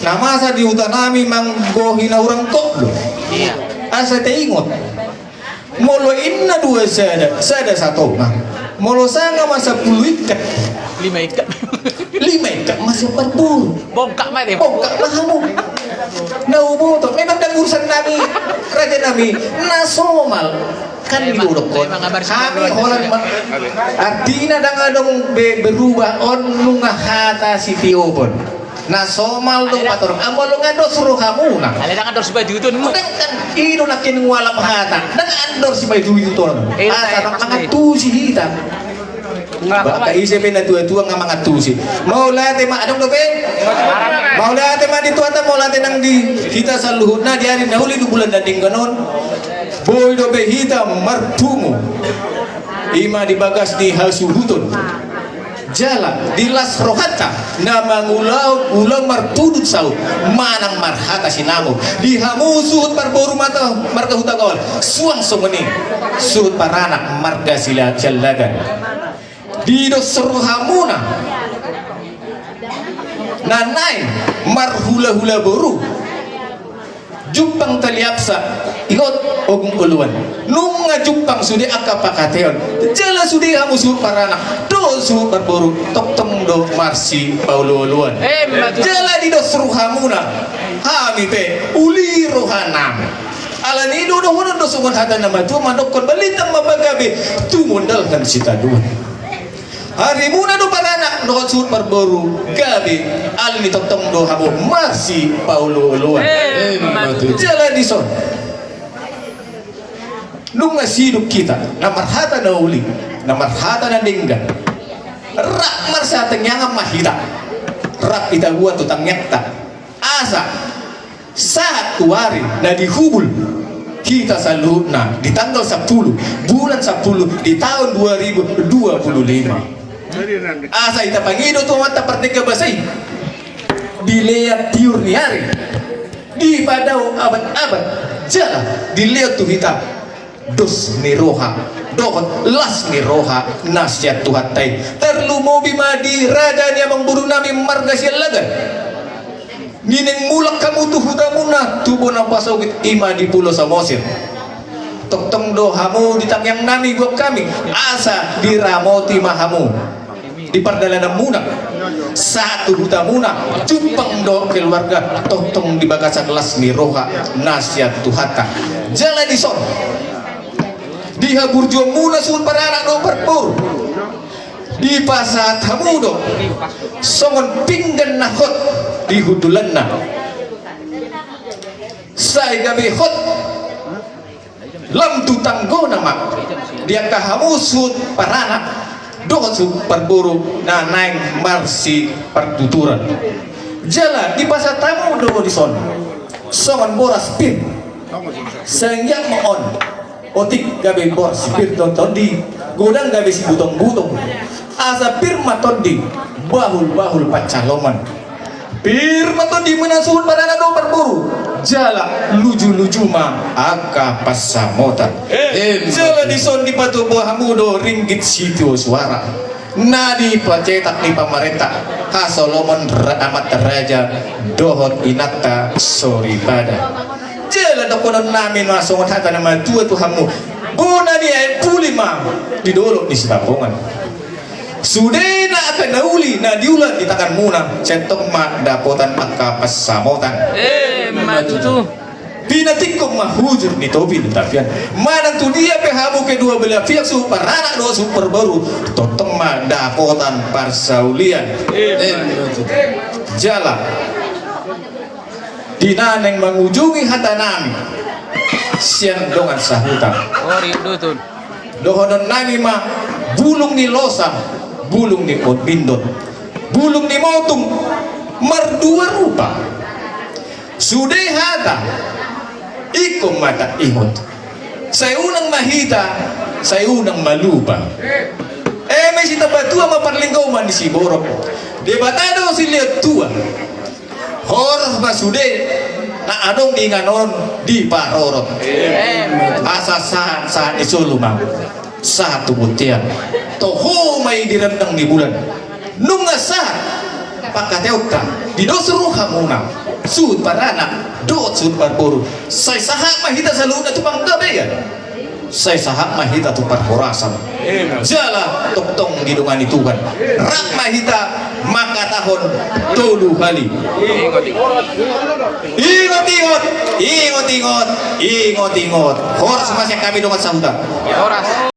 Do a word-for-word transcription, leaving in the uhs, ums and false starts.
Na masa di huta nami manggohi na hurang tok do. Iya. Asa taingot. Molo inna dua sada, sada satonga. Molo sanga ma sampulu ikkat. Lima ikkat. Lima ikkat ma sian parboru. Bongkak ma dia. Bongkak ma hamu. Na huboto. Memang ndang urusan nami, raja nami, na somal. Kan di duduk kon. Hami holan ma. Artina ndang adong be berubah on nunga hata sitiopon. Na somal do pator. Molo nga dos rohamuna. Ale ndang andor sibaitutun. Ndang kan i do nangkin ngualap hata. Ndang andor sibaitutun. Asa ndang mangantusi hita. Bangka ise pe na tua-tua nga mangantusi. Mauliate ma adong dope. Mauliate ma di Tuhanta, mauliate nang di hita saluhutna di ari na uli di bulan na denggan on. Boi dope hita marpungu. Ima di bagas ni hasuhuton. Jala di las rohanta na mangulahon ulaon marpudun saut manang marhata sinamot. Di hamu suhut parboru mata marga Hutagoal suang songon i suhut paranak marga Sila Siallagan. Di dos rohamuna na naeng marhula-hula boru. Jumpang tali apsa, ihot ogung oloan. Nunga jumpang sude angka pangkataion. Jala sude hamu suhut paranak dohot suhut parboru tongtong do marsipaolo-oloan. Jala di dos rohamuna hami pe uli rohanami. Alani i do dohonon do songon hata na matua mandokkon balintang ma pagabe tumundalhon sitadoan. Arimuna do paranak dohot suhut parboru gabe, alani tongtong do hamu marsipaolo-oloan. Jala dison nunga sidung hita na marhata na uli, na marhata na denggan. Rap marsihatangiangan ma hita. Rap hita buat tu tangiangta. Asa sahat tu ari na di hubul hita saluhutna di tanggal sampulu bulan sampulu di taon dua ribu dua puluh lima. Asa hita pangido tu Amanta Pardenggan Basa i, dilean tiur ni ari, dipadao abat-abat, jala dilean tu hita dos ni roha dohot las ni roha na sian Tuhanta i. Tarlumobi ma di raja ni amangborunami marga Siallagan. Naeng mulak hamu tu hutamuna tu bona pasogit, ima di Pulo Samosir. Tongtong do hamu di tangiangnami buat hami, asa diramoti ma hamu di pardalananmuna sahat tu hutamuna, jumpang dohot keluarga tongtong di bagasan las ni roha na sian Tuhanta. Jala dison di haburjuonmuna suhut paranak dohot parboru, dipasahat hamu do songon pinggan na hot di hundulanna. Sai gabe hot lam tu tanggona ma di angka hamu suhut paranak dohot suhut parboru na naeng marsipartuturan. Jala dipasahat hamu do dison songon boras pir. Sanggiat ma on. Otik gabe boras pir tondi, godang gabe sibutong-butong. Asa pir ma tondi, bahul-bahul pansalongan. Pir ma tondimuna suhut paranak dohot parboru, jala luju-luju ma angka pansamotan. Jala dison dipatupa hamu do ringgit sitio suara na dipacetak ni pamarenta hasolomon ra-, amat raja dohot inanta soripada. Jala dohononnami ma songon hata na matua tu hamu, bona ni aek puli ma di dolok ni Sitambongan. Sude na angka na uli na diula di tanganmuna, sai tong ma dapotan angka pansamotan. Emma tutu. Pinatingkon ma hujur ni topi ni tapian. Manang tu dia pe hamu kedua belah pihak suhut paranak dohot suhut parboru, tongtong ma dapotan parsaulian. Emma tutu. Jala di na naeng mangujungi hatanami sian dongan sahuta, dohononnami ma, bulung ni losa, bulung ni potbindot, bulung ni motung mardua rupa. Sude hata ingkon ma taingot. Sai unang ma hita, sai unang ma lupa. Eme sitabatua ma parlinggoman ni siborok. Debata do silean tua. Horas ma sude na adong di inganan on diparorot. Asa sahat, sahat ni solu ma, sahat tu bontean. Toho ma i di randang ni bulan. Nunga sahat Angka teonta, di dos rohamuna, suhut paranak dohot suhut parboru, sai sahat ma hita saluhutna tu panggabean. Sai sahat ma hita tu parhorasan. Jala tongtong didongani Tuhan. Rap ma hita mangkatahon tolu hali. Ingot, ingot, ingot, ingot, ingot, ingot. Horas ma sian hami dongan sahuta. Horas.